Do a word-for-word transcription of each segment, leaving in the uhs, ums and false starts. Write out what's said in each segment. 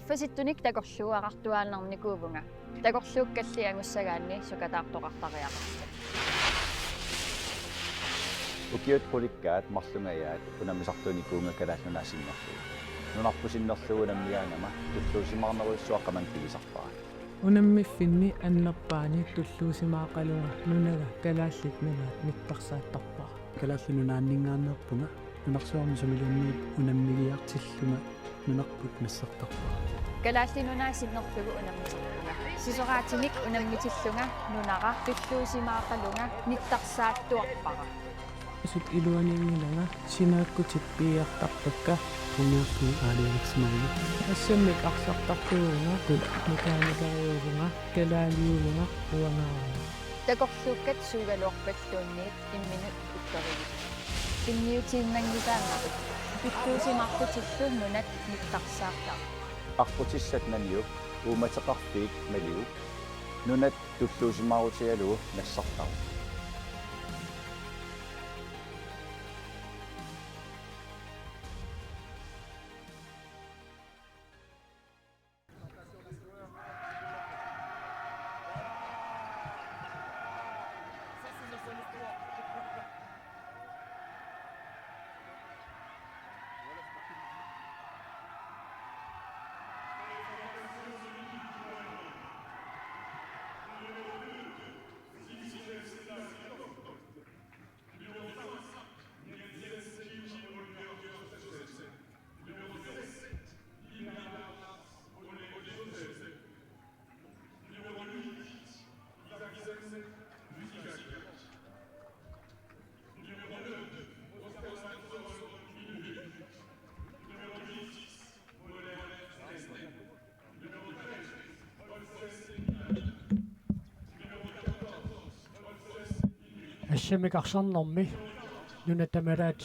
Qaffasittunik takorluuartuaannarnikuuvunga. Takorluukkalli angussagaanni sukataartoqartariaqarput. Ukiut qulikkaat marlungajaat unammisartuunikuuvunga Kalaallit Nunaat sinnerlugu. Nunarput sinnerlugu unammigaangama tulluusimaarnerujussuaq qamani pigisarpara. Unammiffinni annerpaani tulluusimaaqalunga nunaga Kalaallit Nunaat nittarsaattarpara. Kalaallit Nunaanninngaanneerpunga nunarsuarmi sumiluunniit unammigiartillunga nunarput nassartarpara. Kalaallit Nunaat sinnerlugu unammisarpunga. Sisoraatinik unammitillunga nunara tulluusimaaqalunga nittarsaattuarpara. Sut iluaniinngilanga, sinaakkutit piiartarpakka, premiersuun aalajangersimagulu. Assammik arsartartuuvunga, mekaanikeriuvunga, kalaaliuvunga, uangaarunga. Takorluukkat suugaluarpalluunniit imminut ikuttorigit. Pinniutiinnanngisaannarput. Tulluusimaarlutillu nunat nittarsaartarput. Aqqutissat naniuk, uummateqarfiit maliuk, nunat tulluusimaarutigalugu nassartarput. Assammik arsarnermi nunat tamalaat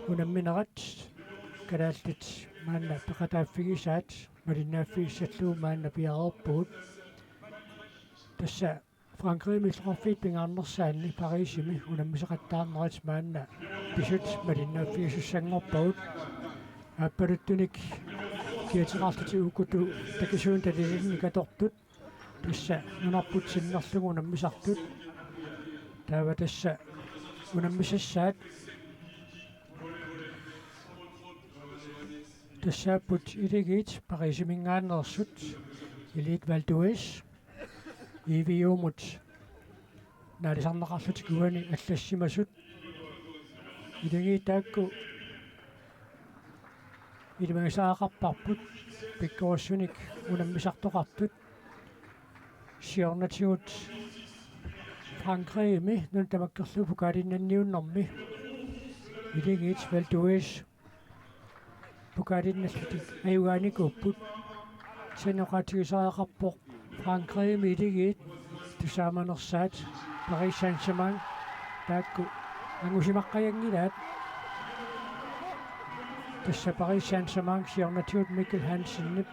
unamminerat kalaallit maanna peqataaffigisaat malinnaaffigissallugu maanna piareerpugut. Tassa Frankrigimi illoqarfiit pingaarnersaanni Parisimi unammisaqattaarnerit maanna pisut malinnaaffigisussanngorpagut. Aappaluttunik kiateqarlutik uku takisuunik talilinnik atortut. Tassa nunarput sinnerlugu unammisartut. Taava tassa unammisassaat. Tassaapput Iligiit Parisiminngaanneersut, Iligiit Val d'Huez, I V U-mut naalisarneqarlutik uani allassimasut. Iligiit taakku ilimagisariaqarparput pikkorissunik unammisartoqartut. Siornatigut Frankrigimi nunat tamakkerlugu pokaalinnanniunnermi Iligiit Val d'Huez pokaalinnallutik ajugaanikuupput. Kisianni oqaatigisariaqarpoq Frankrigimi Iligiit tusaamanersaat Paris Saint-Germain taakku angusimaqqajanngilaat. Tassa Paris Saint-Germain siornatigut Mikkel Hansenip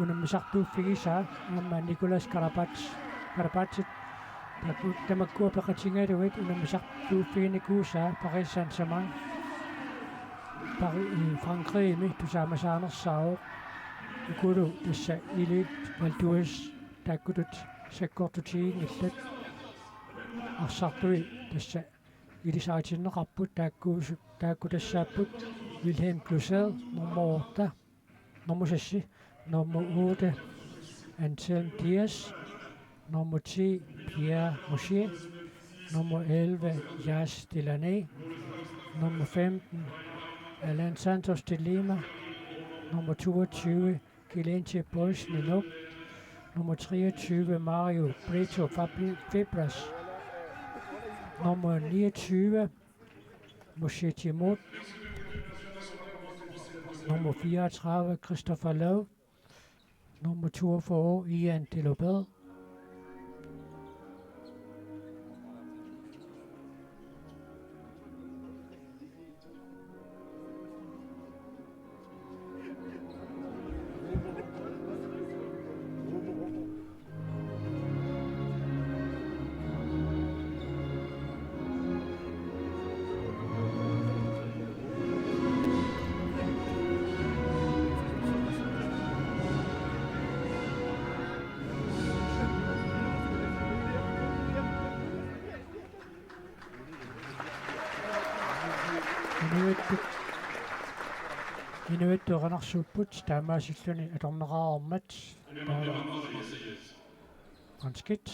unammisartuuffigisaa aamma Nicolas Karabatic, Karabatic taakku tamakkua peqatigalugit unammisartuuffiginikuusaa Paris Saint-Germain Pari-, i Frankrigimi tusaamasaanersaavoq. Ukulu tassa Iligiit Val d'Huez taakkutut sakkortutiginngillat. Arsartui tassa ilisaritinneqarput taakkuusu-, taakku tassaapput Wilhelm Clozel, nummer otte, nummer seks, nummer otte, Anselm Dias, nummer ti, Pierre Mouchier, nummer elleve, Jas Delaney, nummer femten, Alan Santos de Lima, nummer toogtyve, Kilente Boys Ninok, nummer treogtyve, Mario Brito Fabri-, Febres, nummer niogtyve, Mouchier Timot, nummer fireogtredive, Christopher Lowe, nummer toogfyrre, Ian Delobel. Inuit erinarsuupput taamaasilluni atorneqareermat. Taava. Håndskit.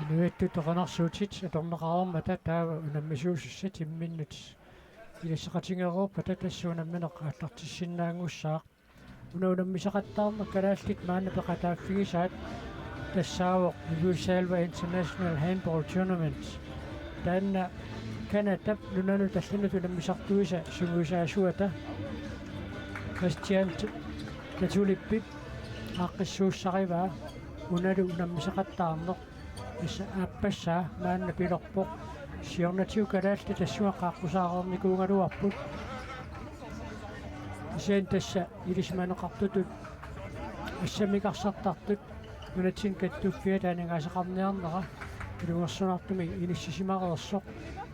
Inuiattut erinarsuutit atorneqareermata taava unammisuusussat imminnut iliuuseqatigeereerpata tassa unammineq aallartissinnaanngussaaq. Una unammisaqattaarneq kalaallit maanna peqataaffigisaat tassaavoq Ilulissat International Handball Tournament. Taanna Canadap nunanut allanut unammisartuisa sungiusaasuata Christian Katulipip aaqqissuussarivaa unalu unammisaqattaarneq. Tassa aappassaa maanna pilerpoq. Siornatigut kalaallit tassunga qaaqqusaareernikuugaluarput. Kisianni tassa ilisimaneqartutut assammik arsartartut nunatsinni kattuffiata aningaasaqarniarnera ilungersunartumik inissisimareersoq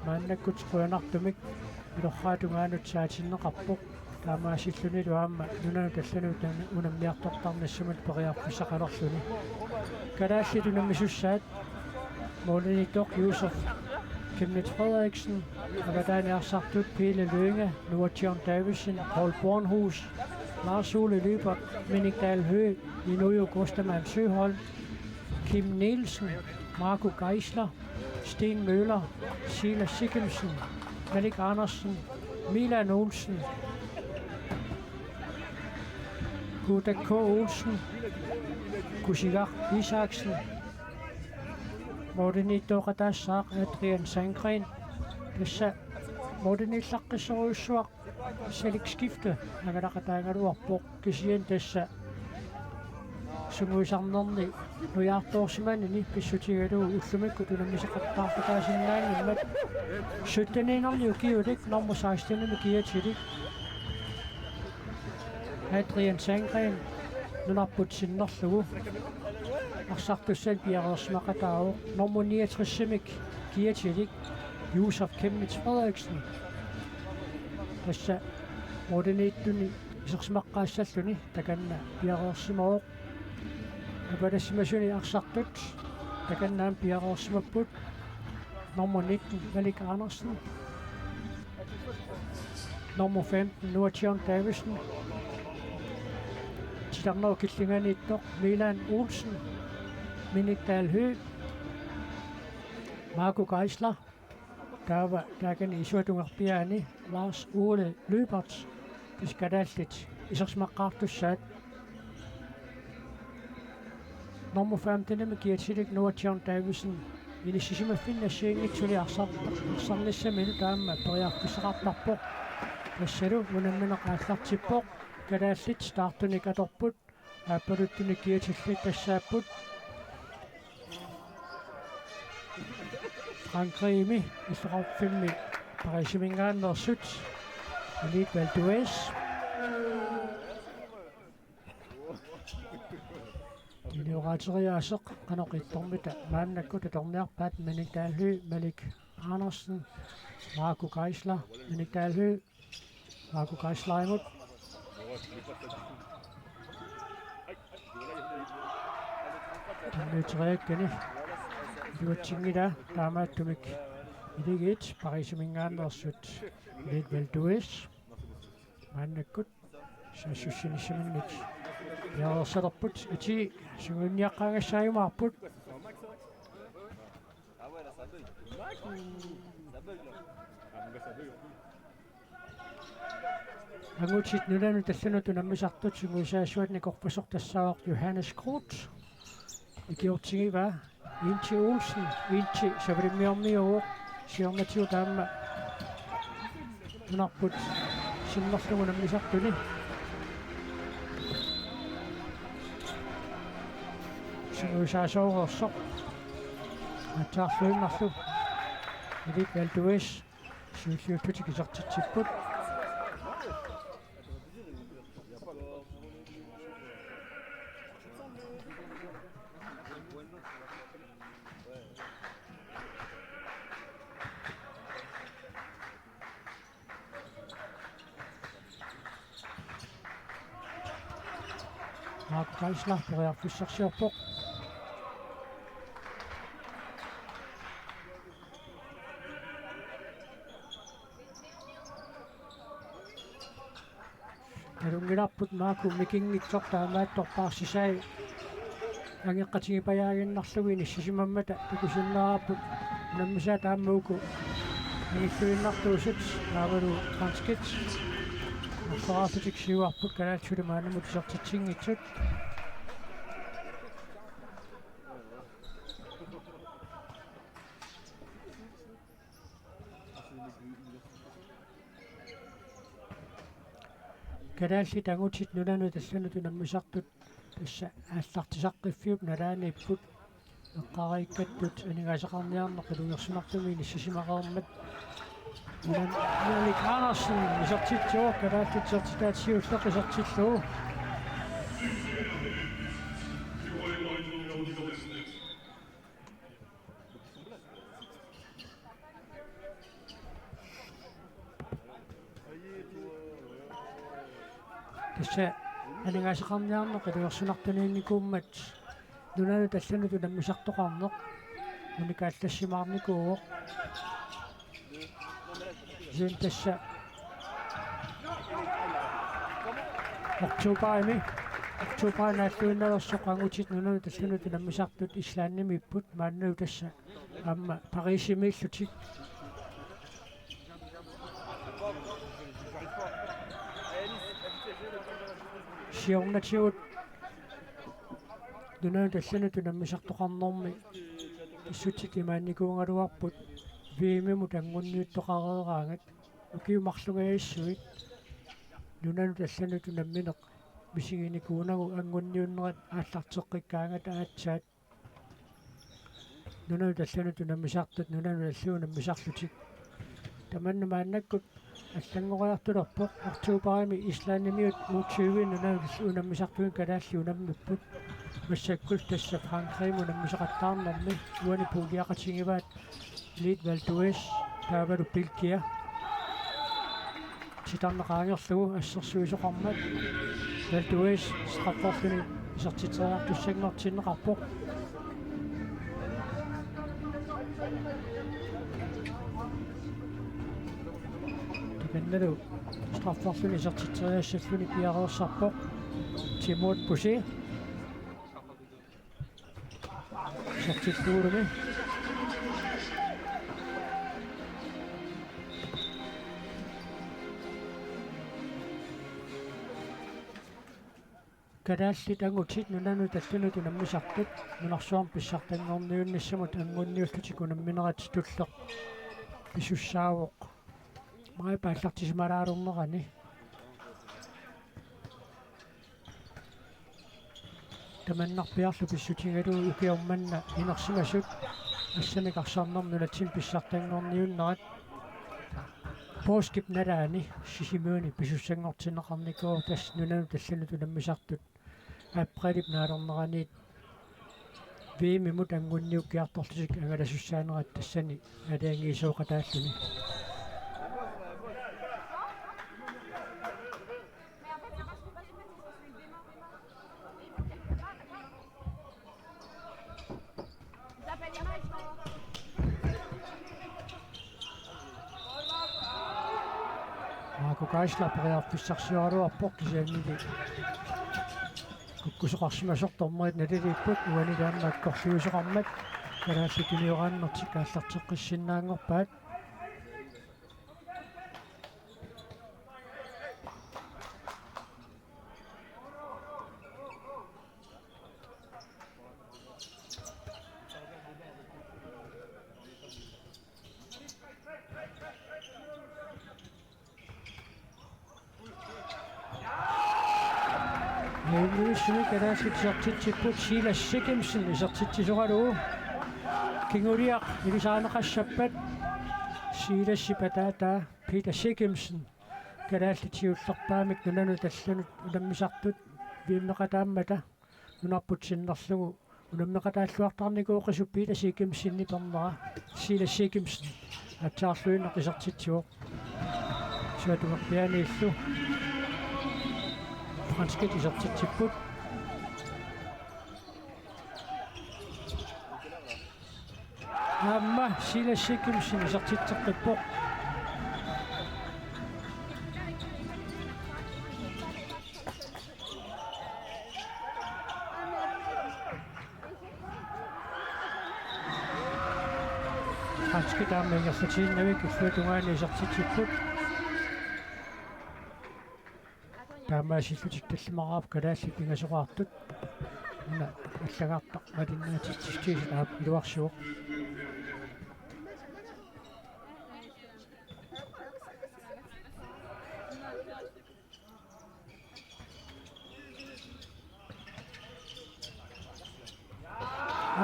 maannakkut qujanartumik ilorraap tungaanut saatinneqarpoq. Taamaasillunilu aamma nunanut allanut unammiartortarnissamut periarfissaqalerluni. Kalaallit unammisussaat målimiittoq Josef Chemnitz Frederiksen, avataani arsartut Pele Lynge, Noah John Davidsen, Paul Bornhus, Lars Ole Lyberth, Minik Dahl Høegh, Inuyo Kostaman Søholm, Kim Nielsen, Marco Geisler, Sten Møller, Silas Siggemsen, Malik Andersen, Milan Olsen, Kuda K. Olsen, Kusigar Isaksen, målimiittooqataassaaq Adrian Sandgren, tassa målimiillaqqissorujussuaq. Salik skifte angalaqataagaluarpoq kisianni tassa sungiusarnerni nujaartoorsimanini pissutigalugu ullumikkut unammisaqattaarpataasinnaanngimmat. Sytteniinnarni ukiulik nummer sekstenimi kiatilik Adrian Sandgren nunarput sinnerlugu arsartussanut piareersimaqataavoq. Nummer niogtresimik kiatilik Josef Chemnitz Frederiksen. Tassa målimiittuni isersimaqqaassalluni takanna piareersimavoq. Apalassimasuni arsartut takanna aamma piareersimapput. Nummer nitten, Malik Andersen. Nummer femten, Noah John Davidsen. Titarnerup killinganiittoq, Milan Olsen. Minik Dahl Høegh. Marco Geisler. Taava taakani isuatungerpiaani Lars Ole Lyberth. Tassa kalaallit isersimaqqaartussaat. Nummer femtenimi kiatilik Noah John Davidsen. Inissisimaffinni assigiinngitsuni arsar-, arsarnissamilu taama periarfissaqartarpoq. Tassalu unammineq aallartippoq. Kalaallit startunik atorput. Aappaluttunik kiatillit tassaapput. Frankrigimi illoqarfimmi Parisiminngaanneersut Elite Val d'Huez. Kiniorateriaaseq qanoq ittormita maannakkut atorniarpaat. Minik Dahl Høegh, Malik Andersen, Marco Geisler, Minik Dahl Høegh, Marco Geislerimut. Taamaateriakkani iluatsinngilaa taamaattumik Akuleriit Parisiminngaanneersut Elite Val d'Huez. Maannakkut saassussinissaminnik Piareersalerput, iti sungiunniaqqaagassaajumaarput. Angutit nunanut allanut unammisartut sungiusaasuat nikorpasoq tassaavoq Johannes Groth. Ikiortigivaa Inti Olsen, Inti savalimmiormiuuvoq, siornatigut aamma nunarput sinnerlugu unammisartuni. Sungiusaasoreersoq. Aatsaarluinnarlu. Elit Valdez. Siulliullutik isertitsipput. Mark Geisler periarfissarsiorpoq. Nalunngilarput Marco Mikinngitsoq taamaattorpaarsisai angeqqatigipajaaginnarlugu inissisimammata takusinnaavarput unammisaat aamma uku angilluinnartuusut taavalu franskit. Artoraarlutik siuarput kalaallit suli maannamut isertitsinngitsut. Kalaallit angutit nunanut allanut unammisartut tassa aallartisaqqiffiup nalaaniipput, eqqariikkattut aningaasaqarniarneq ilungersunartumik inissisimaqareermat. Unan Erik Andersen isertitsivoq, kalaallit isertitaat siulleq isertillugu. Tassa aningaasaqarniarneq ilungersunartuniinnikuummat nunanut allanut unammisartoqarneq unikaallassimaarnikuuvoq. Kisianni tassa oktoberimi, oktoberip naalluinnalersoq angutit nunanut allanut unammisartut Islandimiipput, maannalu tassa aamma Parisimiillutik. Siornatigut nunanut allanut unammisartoqarnermi pissutsit imaannikuugaluarput V M-imut anguniuttoqareeraangat, ukiut marlungajassuit nunanut allanut unammineq misiginikuunagu anguniunnerat aallarteqqikkaangata aatsaat. Nunanut allanut unammisartut nunanut allanut unammisarlutik. Tamanna maannakkut allanngoriartulerpoq, oktoberimi Islandimiut U tyve nunanut allanut unammisartut kalaallit unammipput. Massakkut tassa Frankrigimut unammisaqattaarnermi uani puljeqatigivaat Elit Valdez taavalu Belgia. Titarneq qaangerlugu assersuisoqarmat Valdez strafferluni isertitseriartussanngortinneqarpoq. Takannalu strafferluni isertitseriassalluni piareersarpoq Timot Busi. Isertillugu. Kalaallit angutit nunanut allanut unammisartut nunarsuarmi pissartanngorniunnissamut anguniullutik unamminerat tulleq pisussaavoq maajip aallartisimalaalernerani. Tamannarpiarlu pissutigalugu ukioq manna inersimasut assanik arsarnermi nunatsinni pissartanngorniunnerat poorskip nalaani Sisimiuni pisussanngortinneqarnikuuvoq, tassa nunanut allanut unammisartut aprilip naalerneraniit V M-imut anguniukkiartorlutik angalasussaanerat tassani aalajangiisooqataalluni. Marco Geisler periarfissarsioraluarpoq kisiannili Kukkusoqarsimasoq dommerit naliliipput, uani taama akkorliusoqarmat kalaallit tunioraannertik aallarteqqissinnaanngorpaat. Nuummiussimi kalaallit isertitsipput, Silas Sikimsen isertitsisoralugu. Kinguliaq ilisarineqassappat Silasip ataataa Peter Sikimsen kalaallit siullerpaamik nunanut allanut unammisartut viimmeqataammata nunarput sinnerlugu unammeqataalluartarnikuusoq Peter Sikimsenip ernera. Silas Sikimsen aatsaarluinnaq isertitsivoq. Suatumerpiaaniillu franskit isertitsipput. Aamma Silas Sikimsen isertitseqqippoq. Franskit aamma ingerlatiinnavik illuatungaani isertitsipput. Taamaasillutik tallimaraarput kalaallit pingasoqartut. Una allagartaq malinnaatitsissutigisut aap iluarsivoq.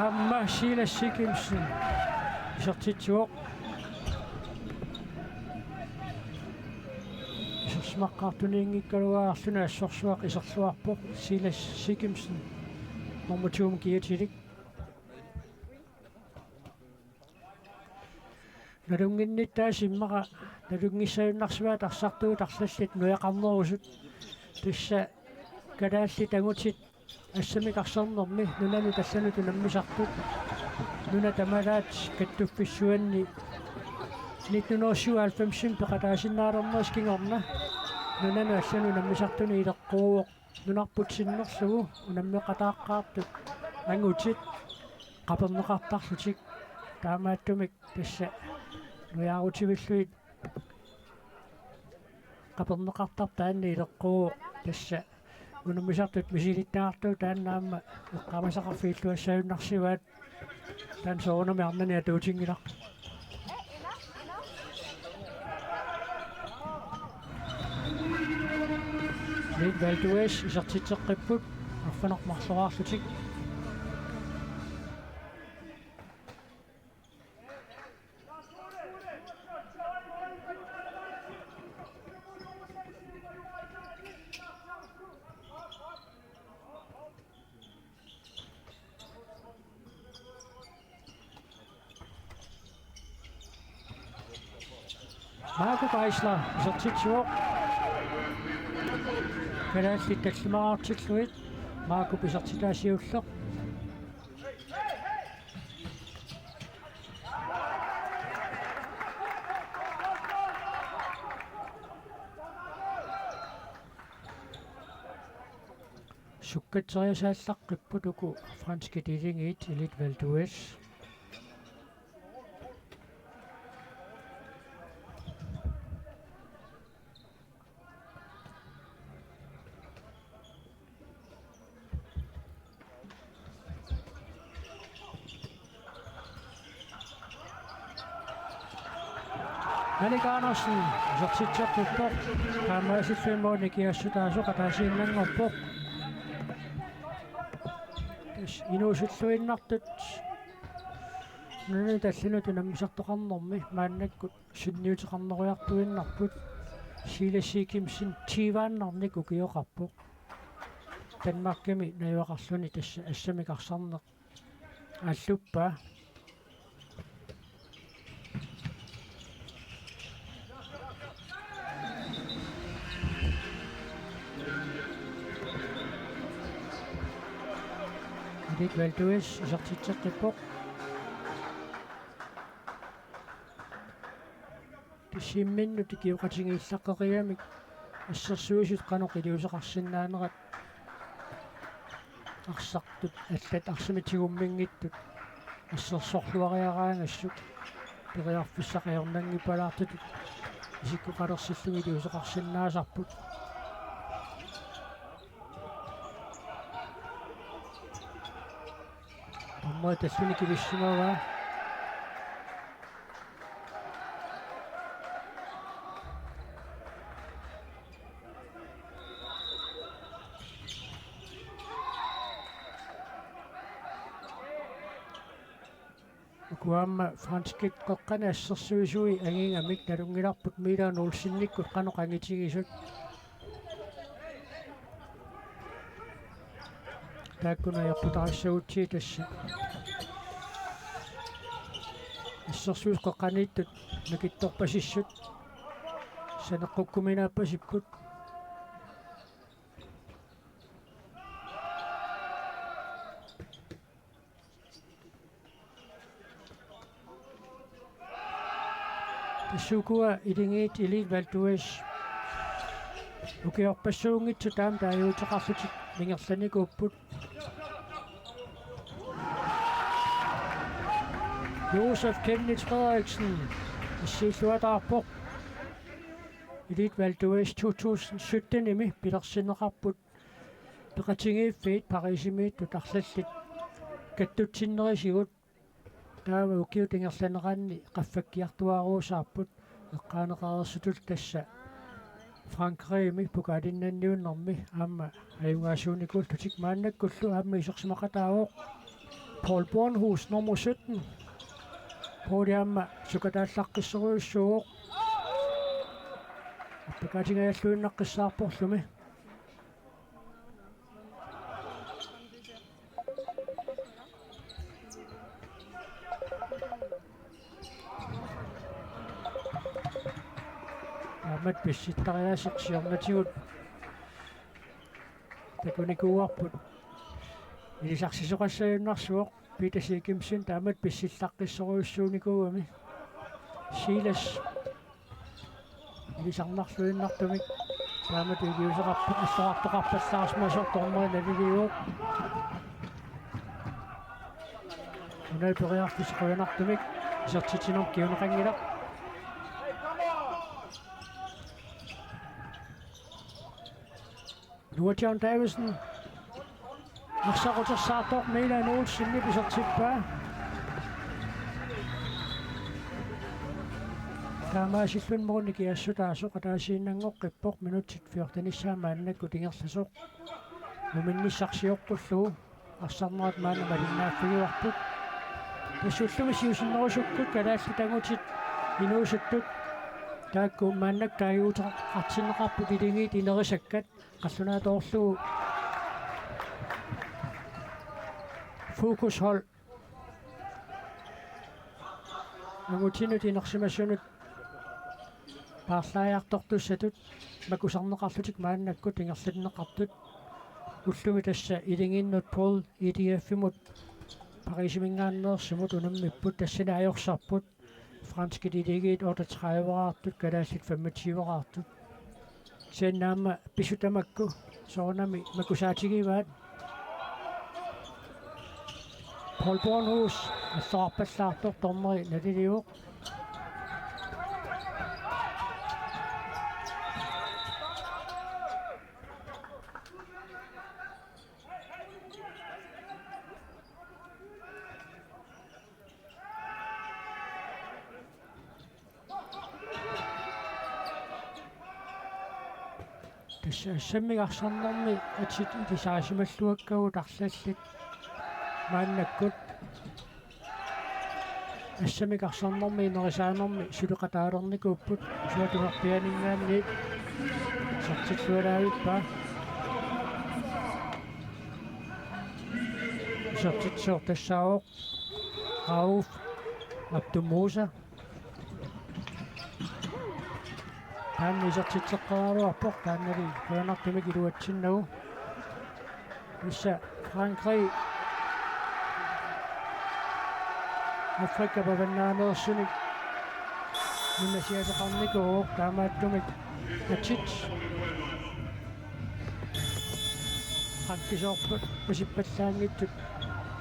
Aamma Silas Sikimsen isertitsivoq. Isersimaqqaartuniinngikkaluarluni assorsuaq iserluarpoq Silas Sikimsen. Nummer to-mut kiatilik. Nalunnginnittaasi immaqa nalunngissagunarsivaat arsartuut arlallit nujaqarnerusut. Tassa kalaallit angutit assamik arsarnermi nunanut allanut unammisartut. Nuna tamalaat kattuffissuanni nitten hundrede og syvoghalvfems peqataasinnaalernerisa kingorna nunanut allanut unammisartuni ileqquuvoq. Nunarput sinnerlugu unammeqataaqqaartut angutit qaperneqartarlutik, taamaattumik tassa nujaarutillugit qaperneqartartoq taanna ileqquuvoq. Tassa unammisartut misilittagartut taanna aamma eqqaamasaqarfiit illuassagunarsivaat. Taanna soorunami arnani atuutinngilaq. Elite Valdez isertitseqqipput arfineq-marloraarlutik. Marco Geisler isertitsivoq. Kalaallit tallimaraartillugit Marco isertitaa siulleq. Sukkatseriasaallaqqippoq uku franskit iligiit Elite Valdez. Alik Andersen isertitseqqippoq. Taamaasilluni målip nikingassutaasoq ataasiinnanngorpoq. Tassa inuusulluinnartut nunanut allanut unammisartoqarnermi maannakkut sunniuteqarnerujussuinnarput. Silas Sikimsen tyveannarnik ukioqarpoq. Danmarkimi najugaqarluni tassa assamik arsarneq aalluppaa. Elite Valdez isertitseqqippoq. Tassa imminnut ikioqatigiillaqqerigamik assersuisut qanoq iliuuseqarsinnaanerat arsartut allat arsamik tigumminngitsut assersorluariaraangassuk periarfissaq ajornanngippalaartutut isikkoqalersillugit iliuuseqarsinnaasarput. Dommeri talluni kivissimavaa. Uku aamma franskit qeqqani assersuisui angigamik nalunngilarput Milan Olsenikkut qanoq angitigisut. Taakku najorputarissagutsigit tassa. Assersuisut qeqqaniittut nakittorpasissut. Saneqqukkuminaappasipput. Tassa ukua Akuleriit Elite Valdez ukiorpassuunngitsut aamma taaguuteqarlutik ingerlanikuupput. Josef Chemnitz Frederiksen assiilluataarpoq. Elite Valdez to tusind sytten-imi pilersinneqarput peqatigiiffiit Parisimiittut arlallit kattutsinnerisigut. Taava ukiut ingerlaneranni qaffakkiartuaarusaarput eqqaaneqareersutullu tassa Frankrigimi pokalinnanniunnermi aamma ajugaasuunikuullutik. Maannakkullu aamma isersimaqataavoq Paul Bornhus, nummer sytten. Pauli aamma sukataallaqqissorujussuuvoq. Appakaatingajalluinnaqqissaarporlumi. Aamma pissittariaaseq siornatigut takunikuuarput. Ilisarsisoqassagunarpoq Peter Sigimsen, taamatut pissillaqqissorujussuunikuugami. Silas ilisarnarluinnartumik taamatut iliuuseqarpoq, assorartoqarpallaarsimasoq, dommeri naliliivoq. Una periarfissaq qujanartumik isertitsinermut kinguneqanngilaq. Noah John Davidsen arsaq utersaartoq Milan Olsenip isertippaa. Taamaasilluni målini kiassutaasoq ataasiinnanngoqqippoq, minutsit fjortenissaat maannakkut ingerlasoq. Muminnissaq sioqqullugu arsarnerat maanna malinnaaffigivarput. Tassa ullumi siusinnerusukkut kalaallit angutit inuusuttut taakku maannakkut taaguuteqartinneqarput, Akuleriit inerisakkat, qallunaatoorlugu Fokus Hold angutinut inersimasunut paarlaajartortussatut makusarneqarlutik maannakkut ingerlanneqartut. Ullumi tassa Akuleriinnut Paul E D F-imut Parisiminngaanneersumut unammipput, tassani ajorsarput. Franskit Akuleriit otteogtredive-raartut, kalaallit femogtyve-raartut. Kisianni aamma pissutamakku soorunami makusaatigivaat. Paul Bornhus assorarpallaartoq, dommeri naliliivoq. Tassa assammik arsarnermi atit ilisaasimalluakkagut arlallit maannakkut. Assammik arsarnermi inerisaanermi suleqataalernikuupput, suatungerpianinngaanniit isertillualaavippaa. Isertitsisoq tassaavoq Rauf Abdumusa. Taanna isertitseqqaaraluarpoq, taannali qujanartumik iluatsinnagu. Tassa Frankrig Afrikap avannaaneersunik nunasiateqarnikuuvoq, taamaattumik atit Akkisoorput pasippallaanngitsut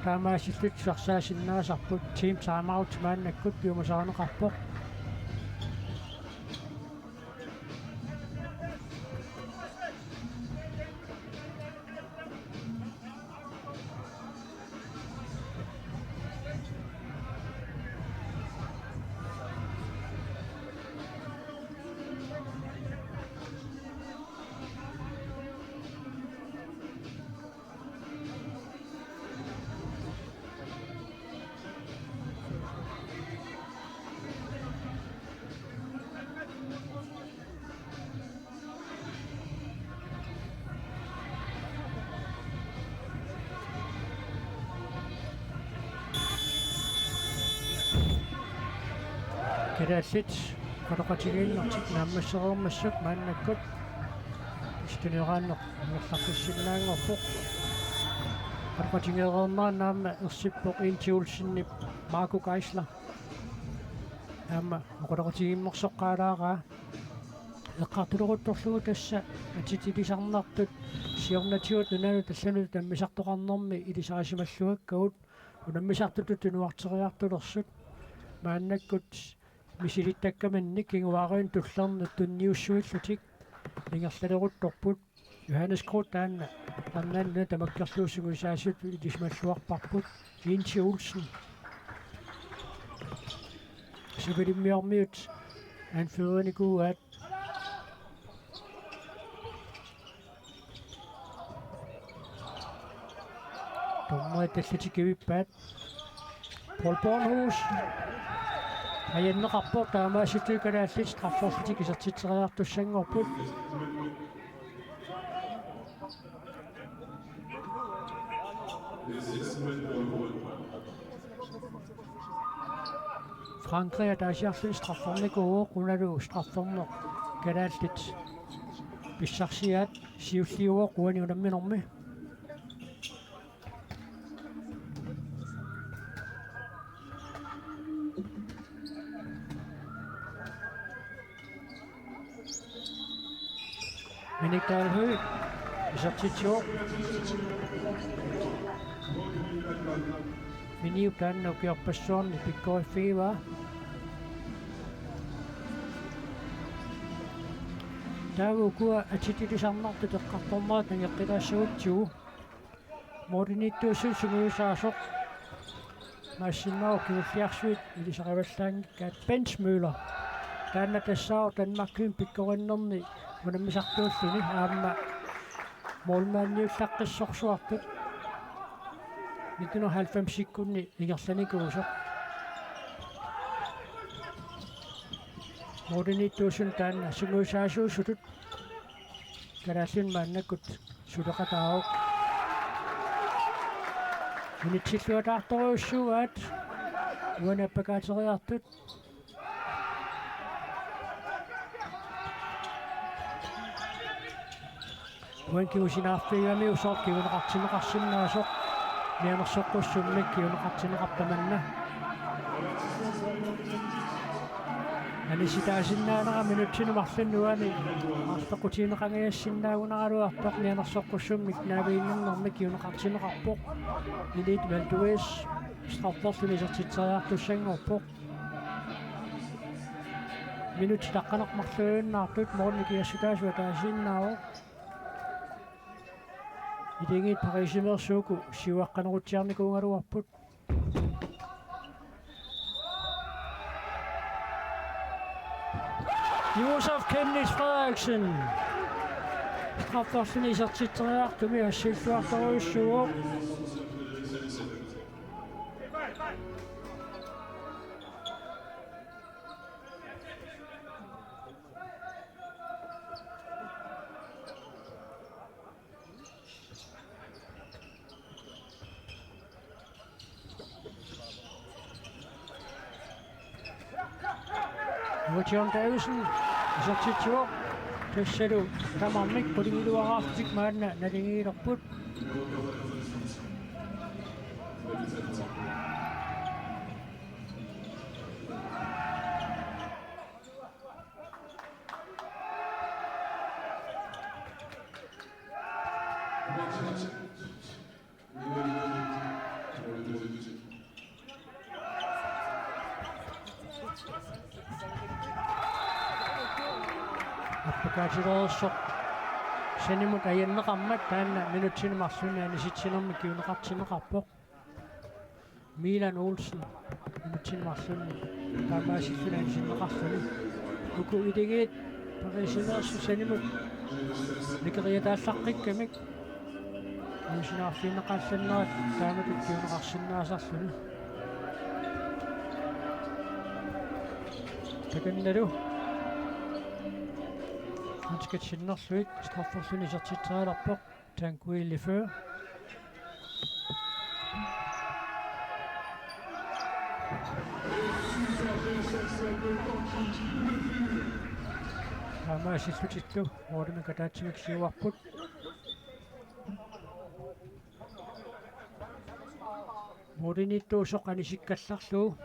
taamaasillutik sarsaasinnaasarput. Team timeout maannakkut piumasarineqarpoq. Kalaallit oqaloqatigiinnertik naammassereermassuk maannakkut pisituniaraanneq ingerlaqqissinnaanngorpoq. Oqaloqatigeereerneranni aamma ersippoq Inti Olsenip Marco Geisler. Aamma oqaloqatigiimmersoqqaalaaraa. Eqqartuleruttorlugu tassa atitilisarnartut siornatigut nunanut allanut unammisartoqarnermi ilisarisimallugakkagut unammisartutut tunuarteriartulersut. Maannakkut misilittakkaminnik kinguaariinnut tullernut tunniussuillutik ingerlaleruttorput. Johannes Groth taanna arnanna tamakkerlugu sungiusaasutut ilisimalluarparput. Inti Olsen. Sivilimmiormiut anførerinikuugaat. Dommerit allat kivippaat. Paul Bornhus. Ajanneqarpoq, taamaasillutik kalaallit strafferlutik isertitseriartussanngorput. Frankrig ataasiarlutik straffernikuuvoq, unalu strafferneq kalaallit pissarsiaat siulliuvoq uani unamminermi. Minik Dalhøj isertitsivoq. Miniup taanna ukiorpassuarni pikkoriffigivaa. Taava ukua atitilisarnartut eqqartornerat nangeqqilaassagutsigu. Mooriniittuussuit sungiusaasoq Maassinnaavoq kingulliarsuit ilisarivallaanngikkaat. Bent Møller. Taanna tassaavoq Danmarkimi pikkorinnerni unammisartuulluni aamma målmandiullaqqissorsuartut nitten halvfemsikkunni ingerlanikuusoq. Mooriniittuussunut taanna sungiusaasuusutut kalaallinut maannakkut suleqataavoq. Initsilluataartorujussuugaat uani appakaateriartut. Uani kingusinaarfigigamiuk sooq kinguneqartinneqarsinnaasoq, mianersoqqussummik kinguneqartinneqarpoq tamanna. Anisitaasinnaanera minutsini marlunni uani aarleqqutigineqangajassinnaagunaraluartoq, mianersoqqussummik naaviinnernermik kinguneqartinneqarpoq. Elite Valdez strafferluni isertitseriartussanngorpoq. Minutsit taqqaneq marluinnartut målini kiassutaasut ataasiinnaavoq. Akuleriit Pariisimeersuuku siuaqqanerutsiarnikuugaluarput. Josef Chemnitz Frederiksen. Strafferluni isertitseriartumi assilluartorujussuuvoq. Nuka John Davidsen isertitsivoq. Tassalu tamarmik qulingiluaraarlutik maanna naligiilerput. Kaatileersoq sanimut ajanneqarmat taanna minutsini marlunni anisitsinermi kinguneqartinneqarpoq. Milan Olsen minutsini marlunni taamaasilluni anisinneqarluni. Uku iligiit Pariisimeersut sanimut nikeriataallaqqikkamik iusinaarfigineqallannerat taamatut kinguneqarsinnaasarluni. Takannalu handskat sinnerlugit strafferluni isertitserialerpoq Tanguy Lefeu. Taamaasillutillu målimik ataatsimik siuarput. Målimiittuusoq anisikkallarlugu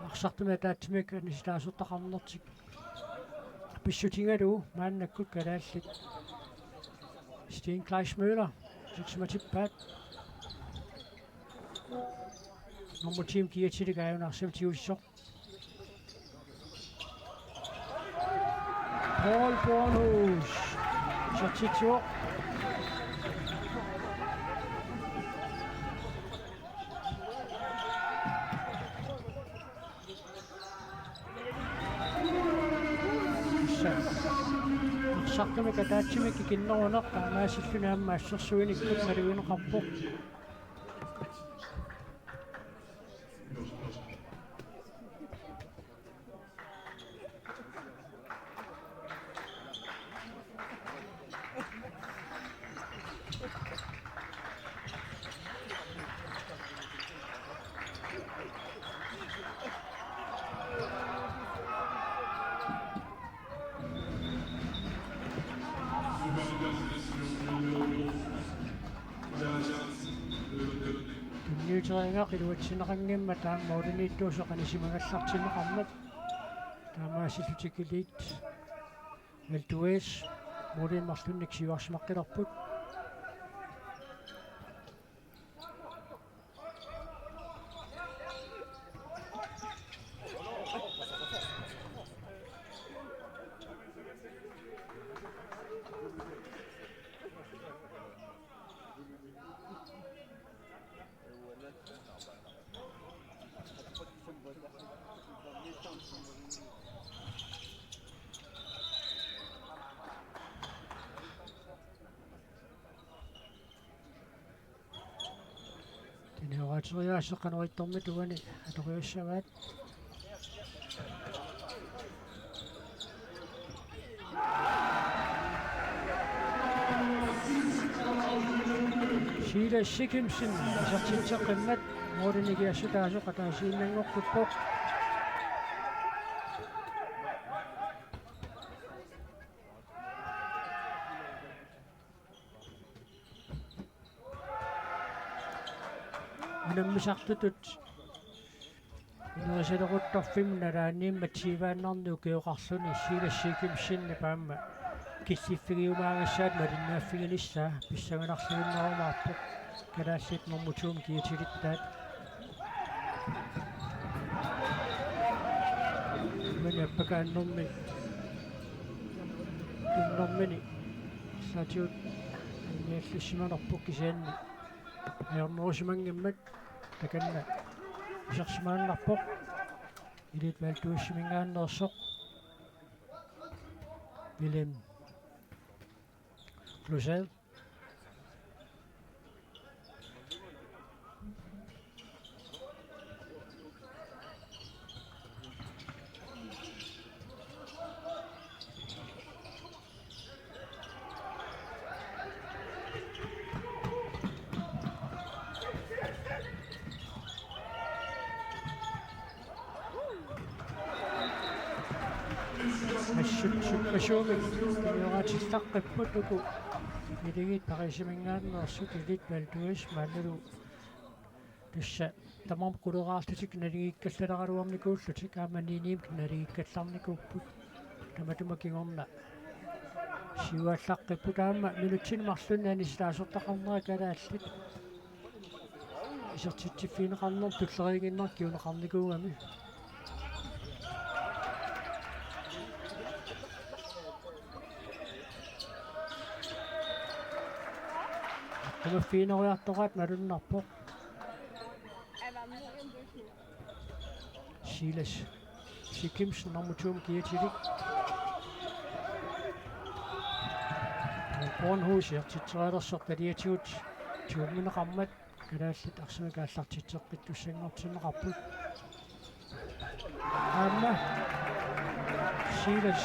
arsartumik ataatsimik anisitaasortaqarnertik pissutigalugu maannakkut kalaallit Sten Kleismøller isersimatippaat. Nummer ti-mut kiatilik aajuna arsaq tigusisoq. Paul Bornhus. Isertitsivoq. Arsartumik ataatsimik ikinneruneq taamaasilluni aamma assersuinikkut malugineqarpoq. Tunniuteriagaq iluatsinneqanngimmat taama målimiittuusoq anisimagallartinneqarmat. Taamaasillutik Elite Valdez målimik marlunnik siuarsimaqqilerput. Tunniuteriaaseq qanoq ittumik uani atoriassavaat. Silas Sikimsen isertitseqqimmat målimik ikiassutaasoq ataasiinnanngortippoq. Unammisartutut ineriartorfimmut nalaaniimmat tiivaannarni ukioqarluni Silas Sikimsenip aamma killiffigiumaagassaat malinnaaffiginissaa pissanganarluinnarumaarpoq. Kalaallit nummer to-mut kiatilittaat. Uani appakaannermi tunnermini arlaatigut tunniussimanerput kisianni ajornerusimanngimmat takanna isersimaannarpoq. Elite Valdeziminngaanneersoq Willem Klosal. Assut sukkasuumik tunniuteriaaseqqipput uku. Iligiit Pariisiminngaanneersut Elite Valdez maannalu tassa tamarmik quleraarlutik naligiikkallaleraluarnikuullutik aamma ni-ni-mik naligiikkallarnikuupput. Tamatuma kingorna siuaallaqqipput aamma minutsini marlunni anisitaasortaqarnera kalaallit isertitsiffigineqarnermut tulleriiginnarnikuugami. Maffiineriartoraat malunnarpoq. Silas Sikimsen nummer to-mi kiatilik. Bornhus isertitserialersoq taliatigut tuummineqarmat kalaallit arsamik aallartitseqqittussanngortinneqarput. Aamma Silas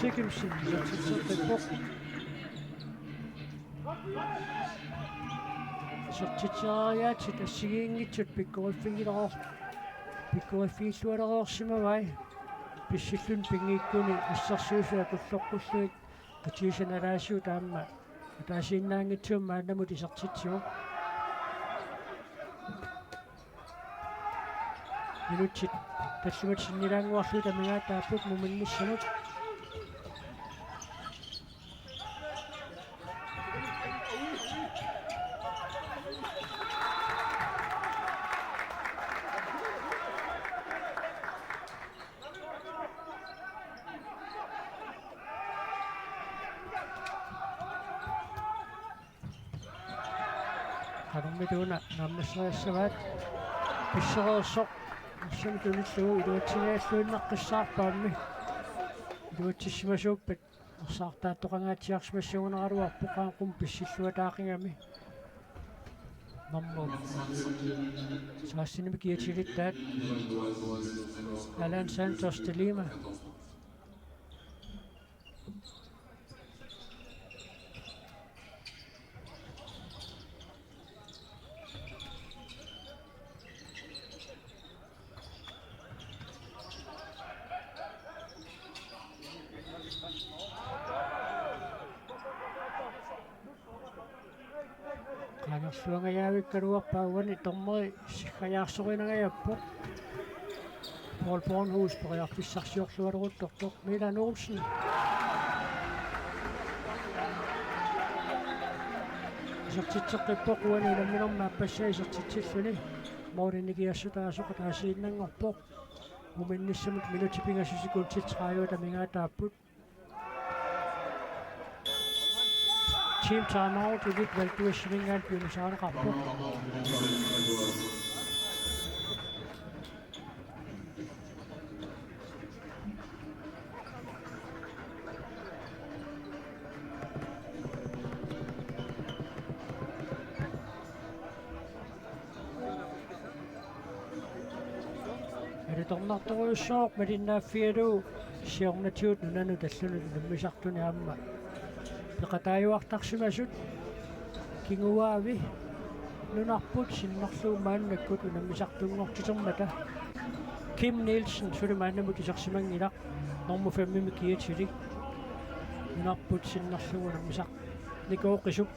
Sikimsen isertitseqqippoq. Isertitseriaatsit assigiinngitsut pikkoriffigileroor-, pikkoriffigillualeroorsimavai. Pissilluni pinngikkuni assersuisut akulloqqullugit qitiusanalaasiut aamma ataasiinnaanngitsumik maannamut isertitsivoq. Minutsit tallimat sinnilaannguarlugit amigaataapput muminnissamut. Qanormita una naammasseriassavaat? Pissereersoq arsaq tunillugu iluatsiniaalluinnaqqissaarpaammi. Iluatsissimasuuppat arsaartaattoqangaatsiarsimassagunaraluarpoq qaanqum pissilluataaqigami. Nummer seksten-imi kiatilittaat Alan Santos de Lima. Qaangerluangajaavikkaluarpaa uani dommeri siggajaarsorinangajappoq. Paul Bornhus periarfissarsiorlualeruttortoq. Milan Olsen. Isertitseqqippoq uani unamminermi aappassaa isertitsilluni. Målini nikiassutaasoq ataasiinnanngorpoq. Muminnissamut minutsit pingasut sekundit tredive amigaataapput. Team timeout, Elit Valdemar Schwinghøj piumasarineqarpoq. Alitornartorujussuaq malinnaaffigalugu siornatigut nunanut allanut unammisartuni aamma peqataajuartarsimasut. Kinguaavi nunarput sinnerlugu maannakkut unammisartunngortitermata. Kim Nielsen suli maannamut isersimanngilaq, nummer fem-imi kiatilik. Nunarput sinnerlugu unammisarnikuuqisup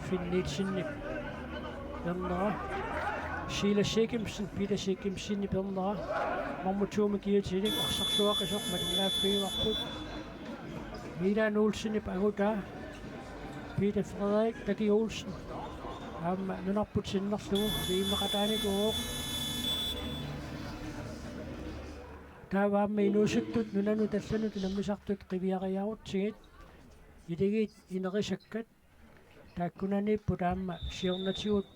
Finn Nielsenip ernera. Sheila Jacobsen, Peter Jacobsenip ernera. Nummer to-mi kiatilik arsarluaqisoq malinnaaffigivarput. Milan Olsenip angutaa. Peter Frederik Taki Olsen. Aamma nunarput sinnerlugu viimmeqataanikuuvoq. Taava aamma inuusuttut nunanut allanut unammisartut qiviariarutsigit. Iligiit inerisakkat. Taakkunaniipput aamma siornatigut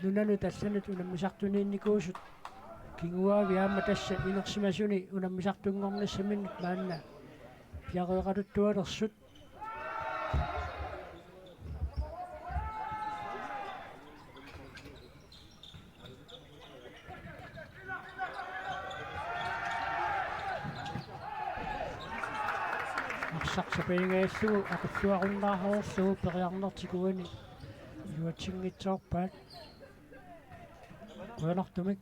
nunanut allanut unammisartuniinnikuusut. Kinguaavi aamma tassa inersimasuni unammisartunngornissaminnik maanna piareeqaluttualersut. Arsaq sapiingajallugu aqulluarunnaarlugu periarnertik uani iluatsinngitsoorpaat. Qujanartumik.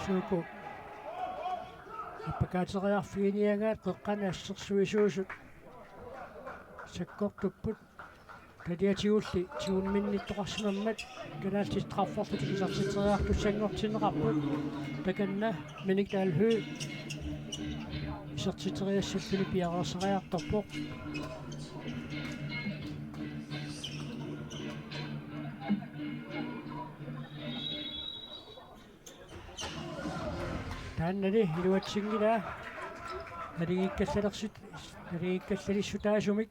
Suuku appakaateriarfiginiagaat qeqqani assersuisuusut sakkortupput. Tatiatigulli tigumminnittoqarsimammat kalaallit strafferlutik isertitseriartussanngortinneqarput. Takanna Minik Dahl Høegh isertitseriassalluni piareersariartorpoq. Taannali iluatsinngilaa. Naligiikkallalersit-, naligiikkallalissutaasumik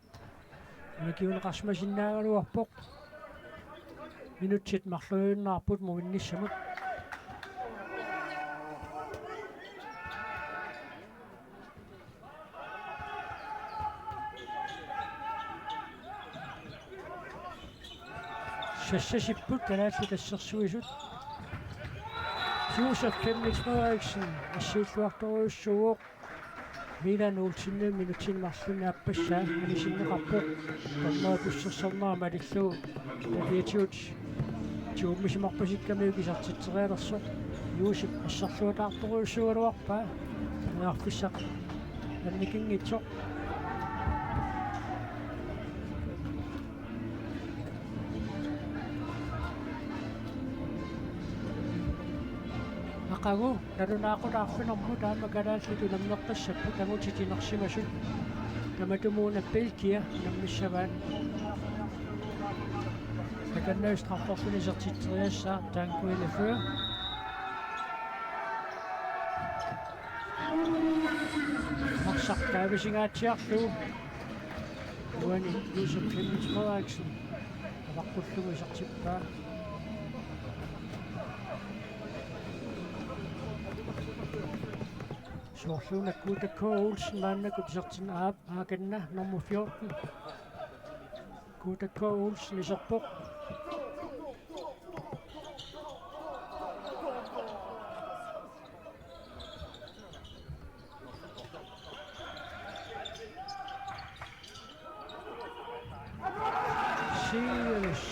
unakiuneqarsimasinnaagaluarpoq. Minutsit marluinnarput muminnissamut. Sassasipput Kalaallit Assersuisut. Josef Chemnitz Frederiksen assiilluartorujussuuvoq. Milan Olsen minutsini marlunni aappassaa anisinneqarpoq. Dommeri tussersornera malillugu tatiatigut tigummisimarpasikkamiuk isertitserialersoq. Josef assarluataartorujussuugaluarpaa. Periarfissaq annikinngitsoq. Aqagu nalunaaqutaq arfineq-marlunut aamma kalaallit unammeqqissapput angutit inersimasut. Tamatumuuna Belgia unammissavaat. Takanna strafferluni isertitseriassaaq Tanguy Lefleur. Arsaq kaavisinnaatsiarlugu. Uani Josef Chemnitz Frederiksen avaqqullugu isertippaa. Soorluuna Kuuta K. Olsen maannakkut isertin-, aap, aakanna nummer fjorten. Kuuta K. Olsen iserpoq. Silas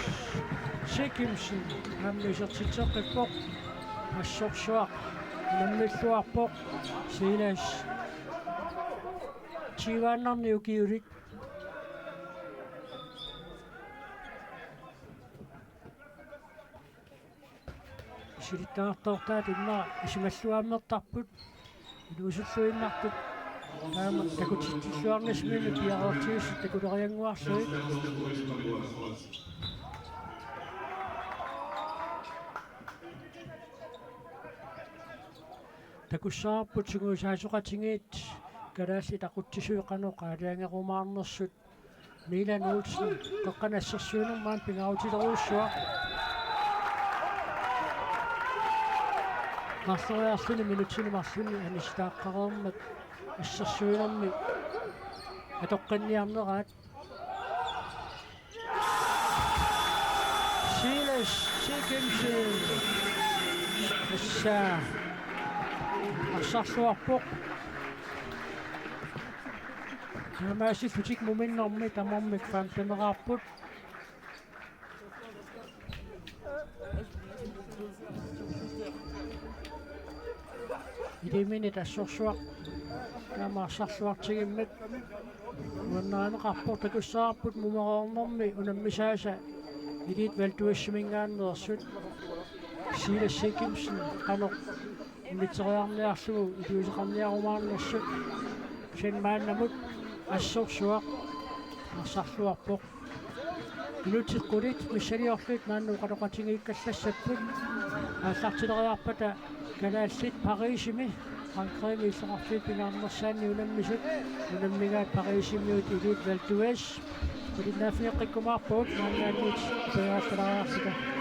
Sikimsen aamma isertitseqqippoq. Assorsuaq unammilluarpoq. Silas tyveannarnik ukiulik. Isilittagartoortaat immaqa isumalluaammertarput. Inuusulluinnartut taama takutitsilluarnissaminnik piareertigisut takuleriannguarlugit. Takussavarput sungiusaasoqatigiit kalaallit aqutsisui qanoq aalajangerumaarnersut. Milan Olsen qeqqani assersuinermi maani pingaarutilerujussuaq. Marloriarluni minutsini marlunni anisitaaqqareermat assersuinermi atoqqinniarneraat. Silas Sikimsen. Tassa arsarluarpoq. Taamaasillutik muminnermi tamarmik femteneqarput. Iliminit assorsuaq taama arsarluartigimmat nuannarineqarpoq. Takussavarput mumereernermi unammisaasa Elite Val d'Huez-iminngaanneersut. Silas Sikimsen qanoq unitseriarniarlugu iliuuseqarniarumaarnersut. Kisianni maannamut assorsuaq arsarluarpoq. Minutsit qulit missiliorlugit maanna oqaloqatigiikkallassapput. Aallartileriarpata kalaallit Parisimi Frankrigimi illoqarfiit pingaarnersaanni unammisut, unammigaat Parisimiut Elite Val d'Huez. Qulinnaaffigeqqikkumaarpugut maannaanniit periarfaleriarluta.